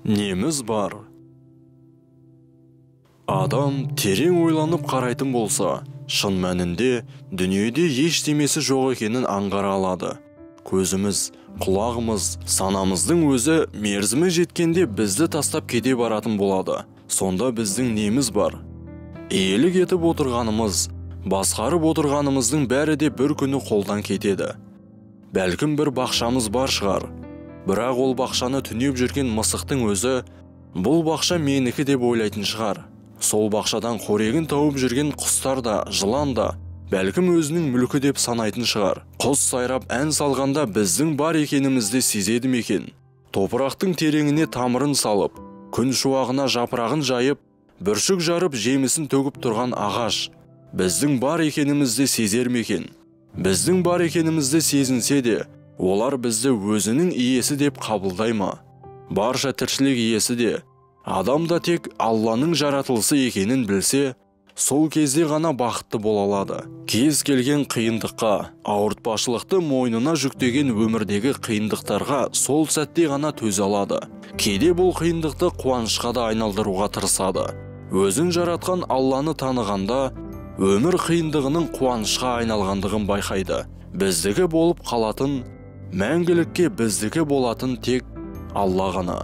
Неміз бар? Адам терең ойланып қарайтын болса, шын мәнінде дүниеде ештемесі жоқ екенін аңғара алады. Көзіміз, құлағымыз, санамыздың өзі мерзімі жеткенде бізді тастап кете баратын болады. Сонда біздің неміз бар? Иелік етіп отырғанымыз, басқарып отырғанымыздың бәрі де бір күні қолдан кетеді. Бәлкім бір бақшамыз бар шығар. Бірақ ол бақшаны түнеп жүрген мысықтың өзі бұл бақша менікі деп ойлайтын шығар. Сол бақшадан қорегін тауып жүрген құстар да, жылан да бәлкім өзінің мүлкі деп санайтын шығар. Құс сайрап ән салғанда біздің бар екенімізді сезеді ме екен? Топырақтың тереңіне тамырын салып, күн шуағына жапырағын жайып, бүршік жарып жемісін төгіп тұрған ағаш біздің бар екенімізді сезер ме екен? Біздің бар екенімізді сезінсе де, олар бізді өзінің иесі деп қабылдай ма? Барша тіршілік иесі де, адам да тек Алланың жаратылысы екенін білсе, сол кезде ғана бақытты бола алады. Кез келген қиындыққа, ауыртпашылықты мойнына жүктеген өмірдегі қиындықтарға сол сәтте ғана төзе алады. Кейде бұл қиындықты қуанышқа да айналдыруға тырысады. Өзін жаратқан Алланы танығанда, өмір қиындығының қуанышқа айналғандығын байқайды. Біздікі болып қалатын, мәңгілікке біздікі болатын тек Алла ғана.